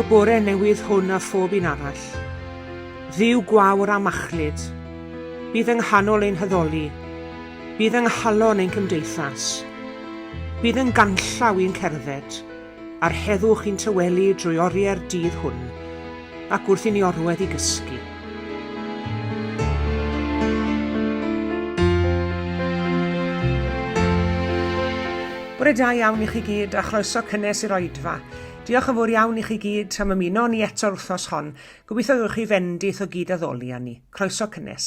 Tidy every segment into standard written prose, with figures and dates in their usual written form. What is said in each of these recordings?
y bore newydd hwn a phob un arall. Dduw gwawr a machlud, bydd yng nghanol ein haddoli, bydd yng nghalon ein cymdeithas, bydd yn ganllaw i'n cerdded, a'r heddwch i'n tawelu drwy oriau'r dydd hwn, ac wrth i ni orwedd i gysgu. Bore da iawn i chi gyd a chroeso cynnes i'r oedfa. Diolch yn fawr iawn i chi gyd am ymuno ni eto'r wythnos hon. Gobeithio gewch chi fendith o gyd addoli â ni. Croeso cynnes.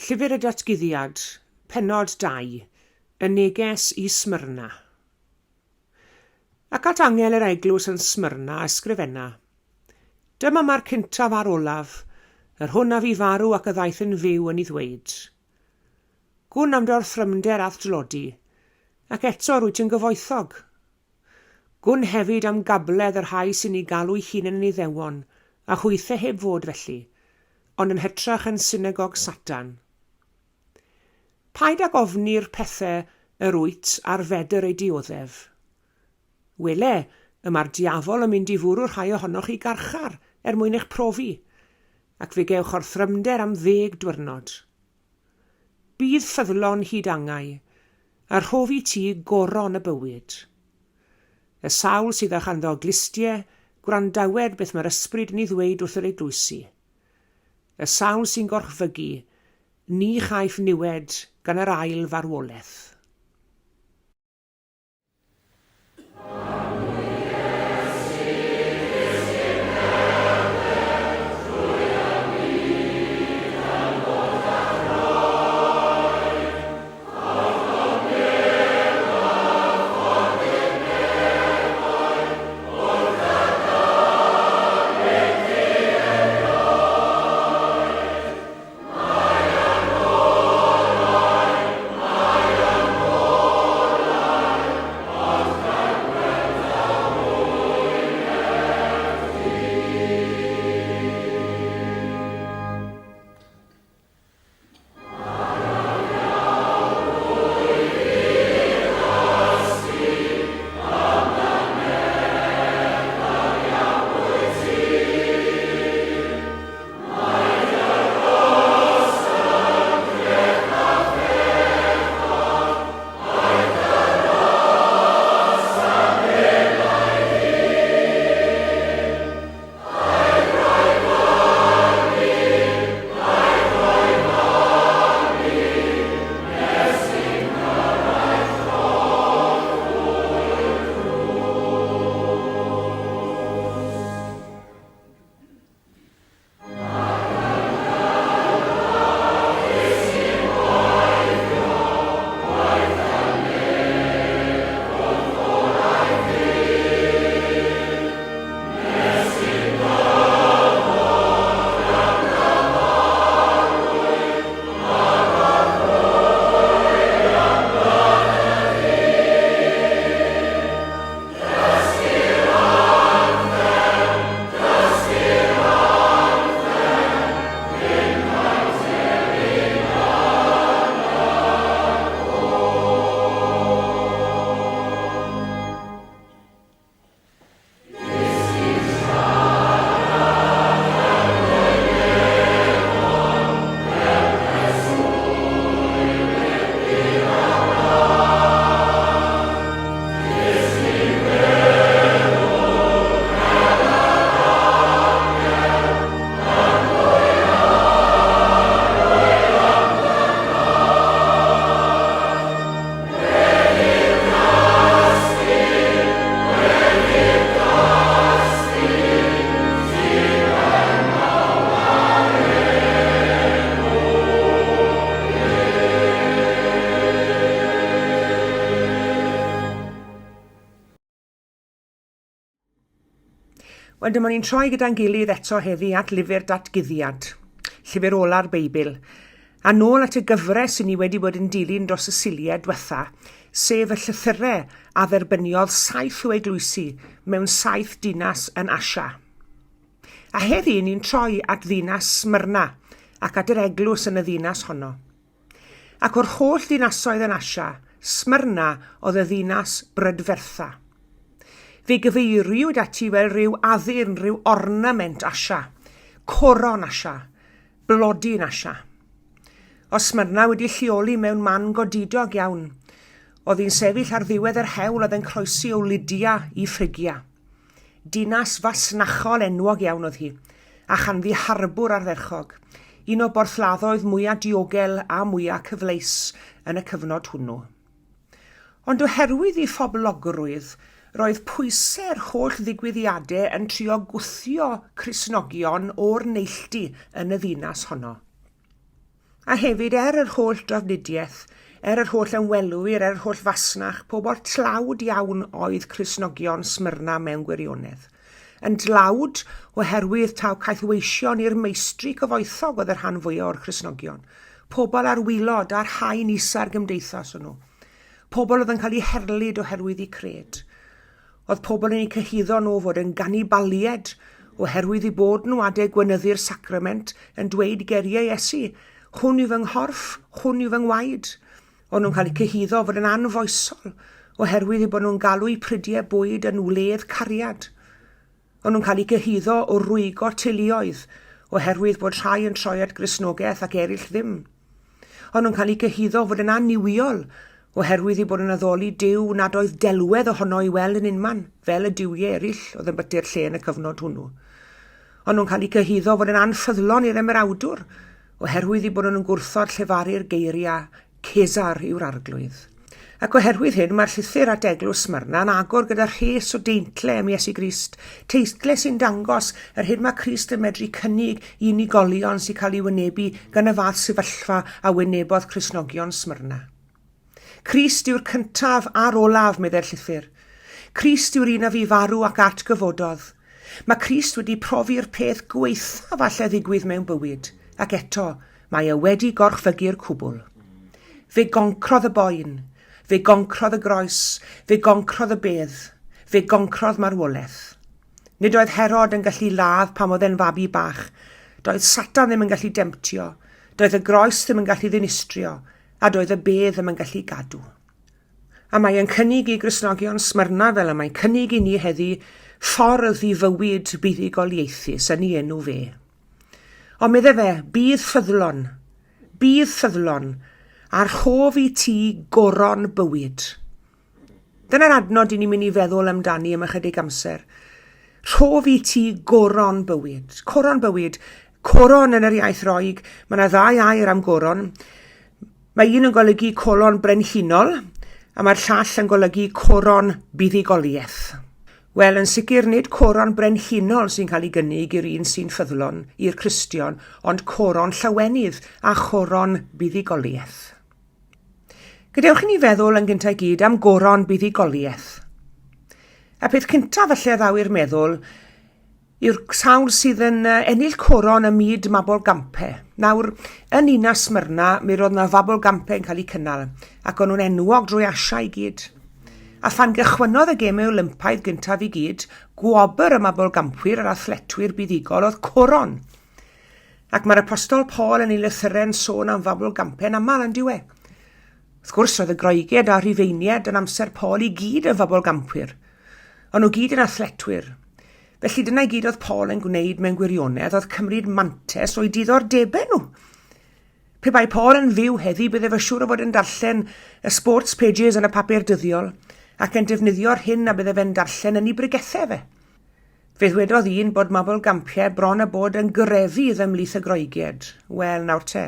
Llyfr y Datguddiad, Pennod 2, Y Neges i Smyrna. Ac at angel yr eglwys yn Smyrna ysgrifenna, Dyma mae'r cyntaf a'r olaf, yr hwn a fu farw ac a ddaeth yn fyw yn ei ddweud. Gwn am dy orthrymder a'th dlodi, ac eto rwyt yn gyfoethog. Gwn hefyd am gabledd y rhai sy'n eu galw'u hunain yn Iddewon, a hwythe heb fod felly, ond yn hytrach yn synagog Satan. Paid ag ofni'r pethe yr wyt ar fedr eu dioddef. Wele, y mae'r diafol yn mynd i fwrw rhai ohonoch i garchar er mwyn eich profi, ac fe gewch orthrymder am ddeg dwyrnod. Bydd ffyddlon hyd angau, a rhof i ti goron y bywyd. Y sawl sydd â chanddo glustie, gwrandawed beth mae'r Ysbryd yn ei ddweud wrth yr eglwysi. Y sawl sy'n gorchfygu, ni chaiff niwed gan yr ail farwolaeth. Wel, dyma ni'n troi gyda'n gilydd eto heddi at lyfr Datguddiad, llyfr ola'r Beibl, a nôl at y gyfres i ni wedi bod yn dilyn dros y Suliau diwetha, sef y llythyrau a dderbyniodd saith o eglwysi mewn saith dinas yn Asia. A heddi ni'n troi at ddinas Smyrna ac at yr eglwys yn y ddinas honno. Ac o'r holl ddinasoedd yn Asia, Smyrna oedd y ddinas brydfertha. Fe gyfeiriwyd ati fel rhyw addurn, rhyw ornament Asia, coron Asia, blodyn Asia. Oedd Smyrna wedi lleoli mewn man godidog iawn. Oedd hi'n sefyll ar ddiwedd yr hewl oedd yn croesi o Lydia i Phrygia. Dinas fasnachol enwog iawn oedd hi, a chanddi harbwr ardderchog, un o borthladdoedd mwya diogel a mwya cyfleus yn y cyfnod hwnnw. Ond oherwydd ei phoblogrwydd, roedd pwysau'r holl ddigwyddiadau yn trio gwthio Cristnogion o'r neilltu yn y ddinas honno. A hefyd, er yr holl drafnidiaeth, er yr holl ymwelwyr, er yr holl fasnach, pobl tlawd iawn oedd Cristnogion Smyrna mewn gwirionedd. Yn dlawd oherwydd taw caethweision i'r meistri cyfoethog oedd y rhan fwyaf o'r Cristnogion. Pobl ar wylod, ar haen isa'r gymdeithas o'n nhw. Pobl oedd yn cael eu herlid oherwydd eu cred. Oedd pobl yn eu cyhuddo nhw o fod yn ganibalied oherwydd eu bod nhw adeg gweinyddu'r sacrament yn dweud geiriau Iesu, Hwn yw fy nghorff, hwn yw fy ngwaed. O'n nhw'n cael eu cyhuddo o fod yn anfoesol oherwydd eu bod nhw'n galw eu prydiau bwyd yn wledd cariad. O'n nhw'n cael eu cyhuddo o rwygo teuluoedd oherwydd bod rhai yn troi at Gristnogaeth ac eraill ddim. O'n nhw'n cael eu cyhuddo o fod yn annuwiol oherwydd eu bod yn addoli Duw nad oedd delwedd ohono i weld yn unman, fel y duwiau eraill oedd yn byty'r lle yn y cyfnod hwnnw. O'n nhw'n cael eu cyhuddo o fod yn anffyddlon i'r ymerawdwr oherwydd eu bod nhw'n gwrthod llefaru'r geiriau Cesar yw'r Arglwydd. Ac oherwydd hyn, mae'r llythyr at Eglwys Smyrna yn agor gyda rhes o deintle am Iesu Grist, teitle sy'n dangos yr hyn mae Crist yn medru cynnig i unigolion sy'n cael ei wynebu gan y fath sefyllfa a wynebodd Cristnogion Smyrna. Crist yw'r cyntaf a'r olaf, meddai'r llythyr. Crist yw'r un a fu farw ac atgyfododd. Mae Crist wedi profi'r peth gwaethaf alle ddigwydd mewn bywyd, ac eto, mae e wedi gorchfygu'r cwbl. Fe goncrodd y boen, fe goncrodd y groes, fe goncrodd y bedd, fe goncrodd marwolaeth. Nid oedd Herod yn gallu ladd pan oedd e'n fabi bach, doedd Satan ddim yn gallu demtio, doedd y groes ddim yn gallu ddinistrio, a doedd y bedd ddim yn gallu gadw. A mae e'n cynnig i Gristnogion Smyrna, fel y mae'n cynnig i ni heddi, ffordd i fywyd buddugoliaethus yn ei enw fe. Ond medde fe, bydd ffyddlon, bydd ffyddlon, a rhof i ti goron bywyd. Dyna'r adnod i ni'n mynd i feddwl amdani am ychydig amser. Rhof i ti goron bywyd. Coron bywyd. Coron yn yr iaith Roeg. Mae yna ddau air am goron. Mae un yn golygu colon brenhinol, a mae'r llall yn golygu coron buddugoliaeth. Wel, yn sicr nid coron brenhinol sy'n cael ei gynnig i'r un sy'n ffyddlon, i'r Cristion, ond coron llawenydd a choron buddugoliaeth. Gadewch i ni feddwl yn gyntaf i gyd am goron buddugoliaeth. A peth cyntaf falle a ddaw i'r meddwl yw'r sawl sydd yn ennill coron ym myd mabolgampe. Nawr, yn ninas Smyrna, mi roedd yna fabolgampe yn cael eu cynnal, ac o'n nhw'n enwog drwy Asia i gyd. A phan gychwynnodd y Gemau Olympaidd gyntaf i gyd, gwobr y mabolgampwyr a'r athletwyr buddugol oedd coron. Ac mae'r Apostol Paul yn ei lythyren sôn am fabolgampe'n aml, yn dyw e? Wrth gwrs, roedd y Groegiaid a'r Rhufeiniaid yn amser Paul i gyd yn fabolgampwyr. O'n nhw gyd yn athletwyr. Felly dyna i gyd oedd Paul yn gwneud mewn gwirionedd oedd cymryd mantes o'i diddordebau nhw. Pe bai Paul yn fyw heddi, bydde fe siŵr o fod yn darllen y sports pages yn y papur dyddiol ac yn defnyddio'r hyn a bydde fe'n darllen yn ei bregethau fe. Fe ddwedodd un bod mabolgampiau bron a bod yn grefydd ymhlith y Groegiaid. Wel, nawr te,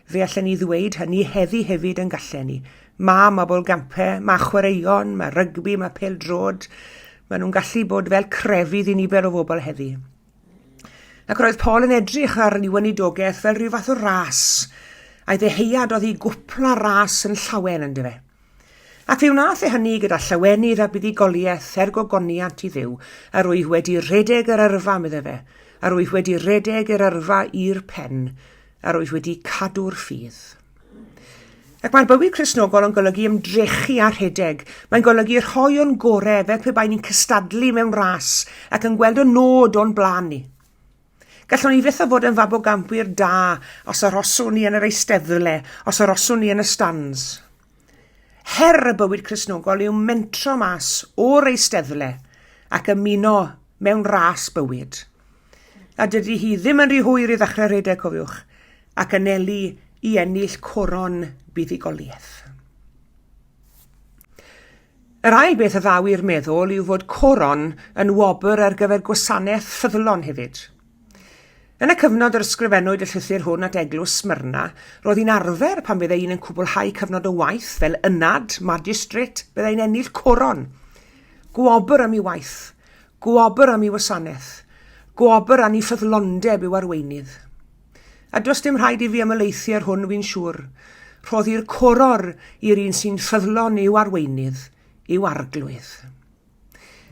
fe allen ni ddweud hynny heddi hefyd yn gallen ni. Mae mabolgampau, mae chwaraeon, mae rygbi, mae pêl-droed, maen nhw'n gallu bod fel crefydd i nifer o bobl heddi. Ac roedd Paul yn edrych ar ei weinidogaeth fel rhyw fath o ras, a'i ddeheuad oedd i gwpla ras yn llawen, yndyfe. Ac fe wnaeth e hynny gyda llawenydd a buddugoliaeth er gogoniant i Dduw, a rwyf wedi rhedeg yr yrfa, medde fe, a rwyf wedi rhedeg yr yrfa i'r pen, a rwyf wedi cadw'r ffydd. Ac mae'r bywyd Cristnogol yn golygu ymdrechu a rhedeg. Mae'n golygu rhoi o'n gore fel pe bai ni'n cystadlu mewn ras ac yn gweld y nod o'n blaen ni. Gallwn ni fyth o fod yn fabogampwyr da os aroswn ni yn yr eisteddle, os aroswn ni yn y stands. Her y bywyd Cristnogol yw mentro mas o'r eisteddle ac ymuno mewn ras bywyd. A dydy hi ddim yn rhy hwyr i ddechrau rhedeg, cofiwch, ac anelu i ennill coron buddugoliaeth. Yr ail beth a ddaw i'r meddwl yw fod coron yn wobr ar gyfer gwasanaeth ffyddlon hefyd. Yn y cyfnod yr ysgrifennwyd y llythyr hwn at eglwys Smyrna, roedd hi'n arfer pan fyddai un yn cwblhau cyfnod o waith fel ynad, magistrate, byddai'n ennill coron. Gwobr am ei waith, gwobr am ei wasanaeth, gwobr am ei ffyddlondeb i'w arweinydd. A does dim rhaid i fi ymhelaethu ar hwn, fi'n siŵr. Rhoddir coror i'r un sy'n ffyddlon i'w arweinydd, i'w arglwydd.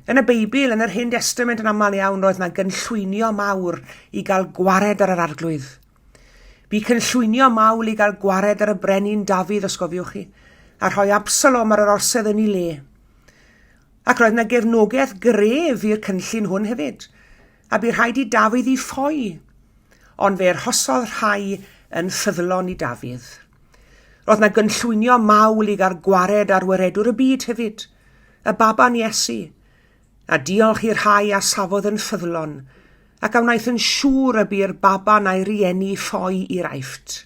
Yn y Beibl, yn yr Hen Destament yn aml iawn, roedd yna gynllwynio mawr i gael gwared ar yr arglwydd. Bu cynllwynio mawl i gael gwared ar y brenin Dafydd, os gofiwch chi, a rhoi Absalom ar yr orsedd yn ei le. Ac roedd yna gefnogaeth gref i'r cynllun hwn hefyd, a bu rhaid i Dafydd i ffoi. Ond fe arhosodd rhai yn ffyddlon i Dafydd. Roedd yna gynllwynio mawl i gael gwared ar waredwr y byd hefyd, y baban Iesu, a diolch i'r rhai a safodd yn ffyddlon, ac a wnaeth yn siŵr y bu'r baban a'i rieni ffoi i'r Aifft.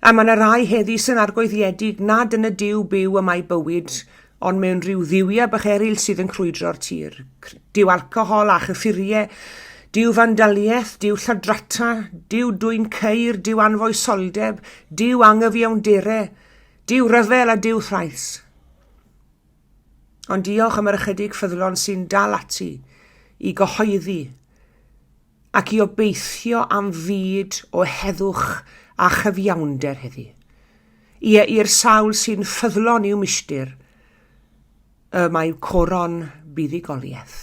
A mae yna rai heddi sy'n argoeddiedig nad yn y Duw byw y mae bywyd, ond mewn rhyw dduwiau bach eraill sydd yn crwydro'r tir. Duw alcohol a chyffuriau, duw fandaliaeth, duw lladrata, duw dwyn ceir, duw anfoesoldeb, duw angyfiawndere, duw rhyfel a duw thrais. Ond diolch am yr ychydig ffyddlon sy'n dal ati i gyhoeddi ac i obeithio am fyd o heddwch a chyfiawnder heddi. Ie, i'r sawl sy'n ffyddlon i'w milltir, y mae coron buddugoliaeth.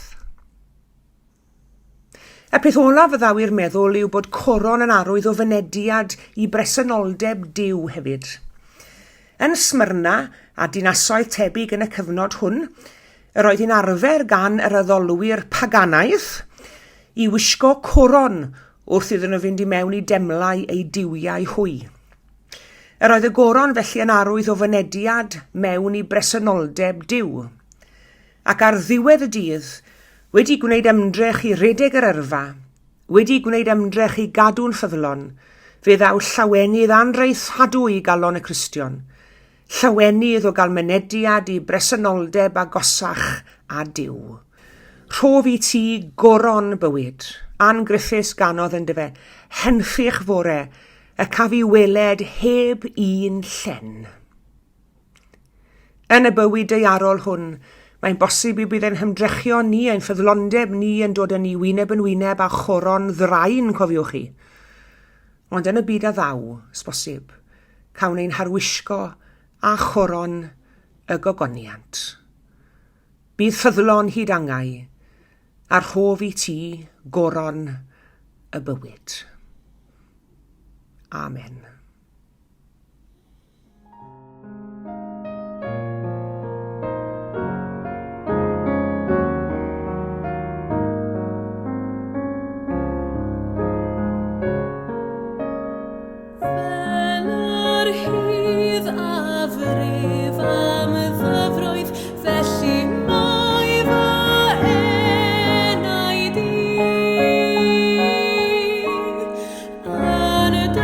Y peth olaf y ddaw i'r meddwl yw bod coron yn arwydd o fynediad i bresenoldeb Duw hefyd. Yn Smyrna a dinasoedd tebyg yn y cyfnod hwn, Yr oedd hi'n arfer gan yr addolwyr paganaidd i wisgo coron wrth iddyn nhw fynd i mewn i demlau eu duwiau hwy. Yr oedd y goron felly yn arwydd o fynediad mewn i bresenoldeb Duw. Ac ar ddiwedd y dydd, wedi gwneud ymdrech i redeg yr yrfa, wedi gwneud ymdrech i gadw'n ffyddlon, fe ddaw llawenydd anraethadwy i galon y Cristion, Llawenydd o gael mynediad i bresenoldeb agosach â Duw. Rhof i ti goron bywyd. Ann Griffiths ganodd yndyfe, Henffych fore, y caf i weled heb un llen. Yn y bywyd daearol hwn, mae'n bosib y bydd ein hymdrechion ni, ein ffyddlondeb ni yn dod â ni wyneb yn wyneb â choron ddrain, cofiwch chi. Ond yn y byd a ddaw, sbosib, cawn ein harwisgo â choron y gogoniant. Bydd ffyddlon hyd angau, a rhof i ti goron y bywyd. Amen. Fel yr hydd a frif am ddyfroedd, felly mae fy enaid i yn dy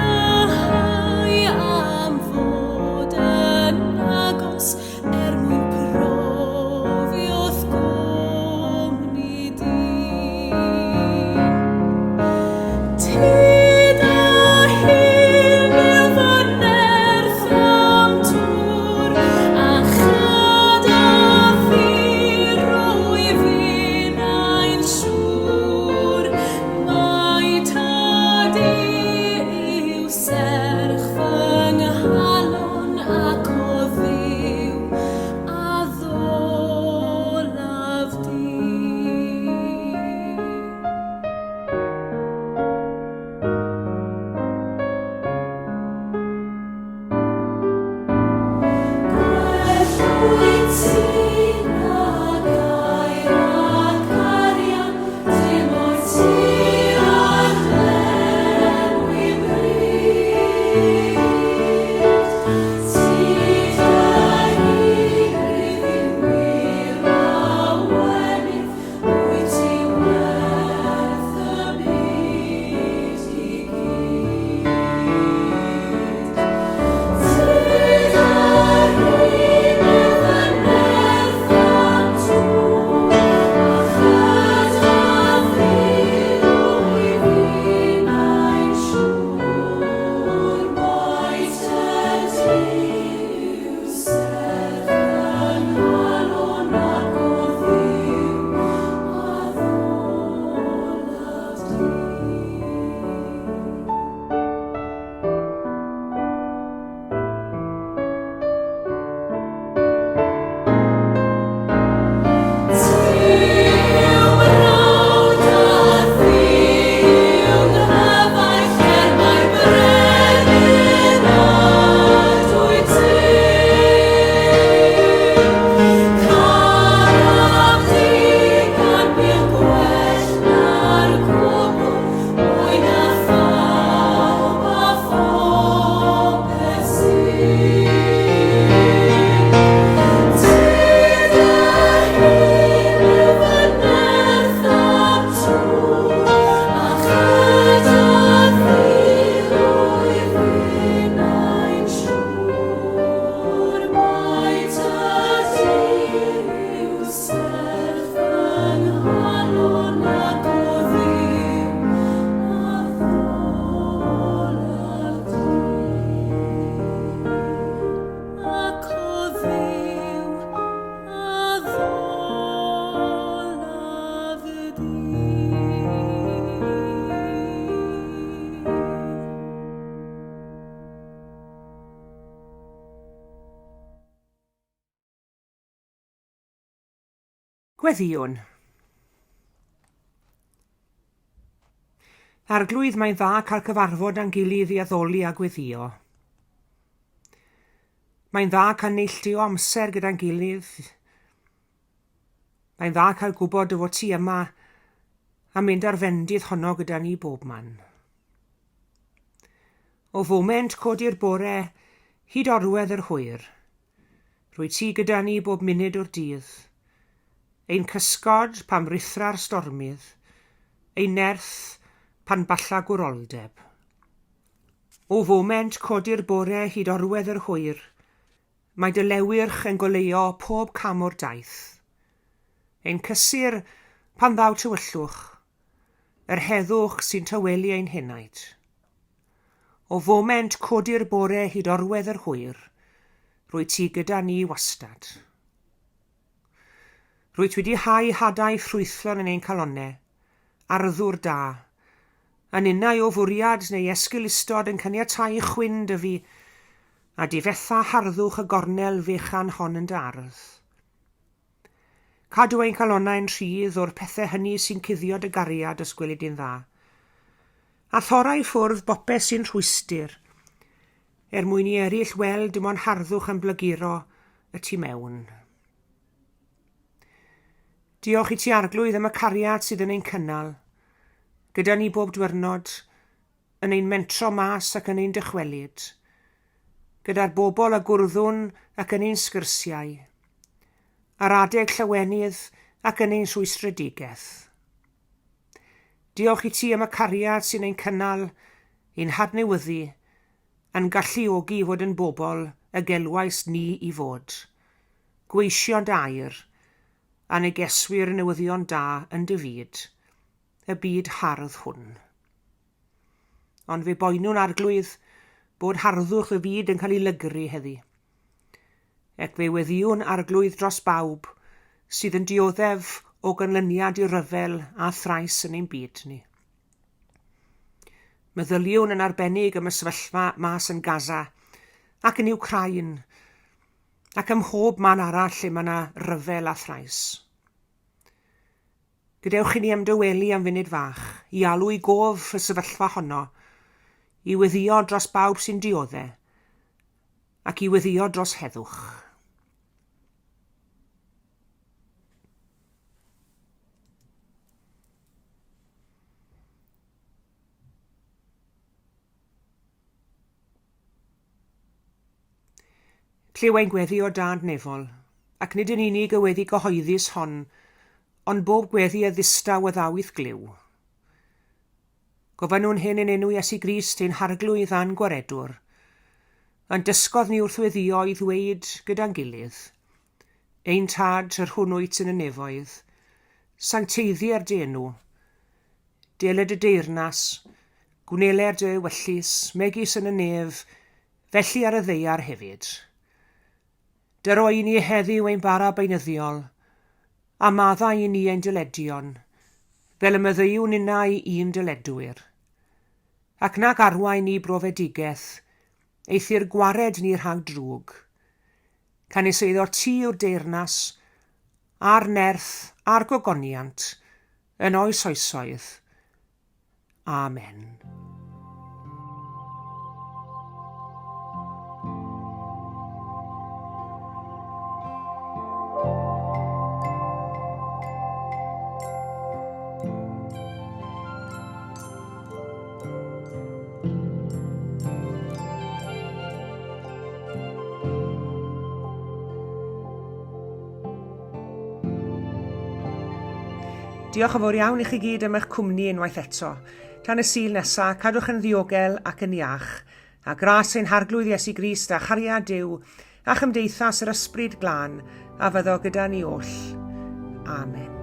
Gweddïwn. Arglwydd, mae'n dda cael cyfarfod â'n gilydd i addoli a gweddïo. Mae'n dda cael neilltuo amser gyda'n gilydd. Mae'n dda cael gwybod dy fod ti yma a mynd ar fendith honno gyda ni bob man. O foment codi'r bore hyd orwedd yr hwyr, rwy ti gyda ni bob munud o'r dydd. Ein cysgod pan ruthra'r stormydd, ein nerth pan balla gwroldeb. O foment codi'r bore hyd orwedd yr hwyr, mae dy lewyrch yn goleuo pob cam o'r daith. Ein cysur pan ddaw tywyllwch, yr heddwch sy'n tawelu ein henaid. O foment codi'r bore hyd orwedd yr hwyr, rwyt ti gyda ni wastad. Rwyt wedi hau hadau ffrwythlon yn ein calonnau, arddwr da, a ninnau o fwriad neu esgeulustod yn caniatáu chwyn dyfu, a difetha harddwch y gornel fechan hon yn dy ardd. Cadw ein calonnau'n rhydd o'r pethau hynny sy'n cuddio dy gariad os gweli di'n dda. A thorra i ffwrdd bopeth sy'n rhwystr, er mwyn i eraill weld dim ond harddwch yn blaguro y tu mewn. Diolch i ti Arglwydd am y cariad sydd yn ein cynnal, gyda ni bob dwyrnod, yn ein mentro mas ac yn ein dychwelyd, gyda'r bobl a gwrddwn ac yn ein sgyrsiau, ar adeg llawenydd ac yn ein rhwystredigaeth. Diolch i ti am y cariad sy'n ein cynnal, ein hadnewyddu, a'n galluogi i fod yn bobl y gelwais ni i fod, gweision dy air, a negeswyr y newyddion da yn dy fyd, y byd hardd hwn. Ond fe boenwn, Arglwydd, bod harddwch y byd yn cael ei lygru heddi. Ac fe weddïwn, Arglwydd, dros bawb sydd yn dioddef o ganlyniad i ryfel a thrais yn ein byd ni. Meddyliwn yn arbennig am y sefyllfa mas yn Gaza ac yn Iwcrain ac ym mhob man arall lle mae yna ryfel a thrais. Gadewch i ni ymdawelu am funud fach, i alw i gof y sefyllfa honno, i weddïo dros bawb sy'n diodde, ac i weddïo dros heddwch. Clyw ein gweddi o Dad nefol, ac nid yn unig y weddi gyhoeddus hon, ond bob gweddi a ddistaw a ddaw i'th glyw. Gofynnwn hyn yn enw Iesu Grist ein Harglwydd a'n Gwaredwr, a'n dysgodd ni wrth weddïo i ddweud gyda'n gilydd, Ein Tad, yr hwn wyt yn y nefoedd, sancteiddier dy enw, deled dy deyrnas, gwneler dy ewyllys, megis yn y nef, felly ar y ddaear hefyd. Dyro i ni heddiw ein bara beunyddiol, a maddau i ni ein dyledion, fel y maddeuwn ninnau i'n dyledwyr. Ac nac arwain ni brofedigaeth, eithr gwared ni rhag drwg. Canys eiddo ti yw'r deyrnas, a'r nerth, a'r gogoniant, yn oes oesoedd. Amen. Diolch yn fawr iawn i chi gyd am eich cwmni unwaith eto. Tan y Sul nesa, cadwch yn ddiogel ac yn iach. A gras ein Harglwydd Iesu Grist a chariad Duw a chymdeithas yr Ysbryd Glân a fyddo gyda ni oll. Amen.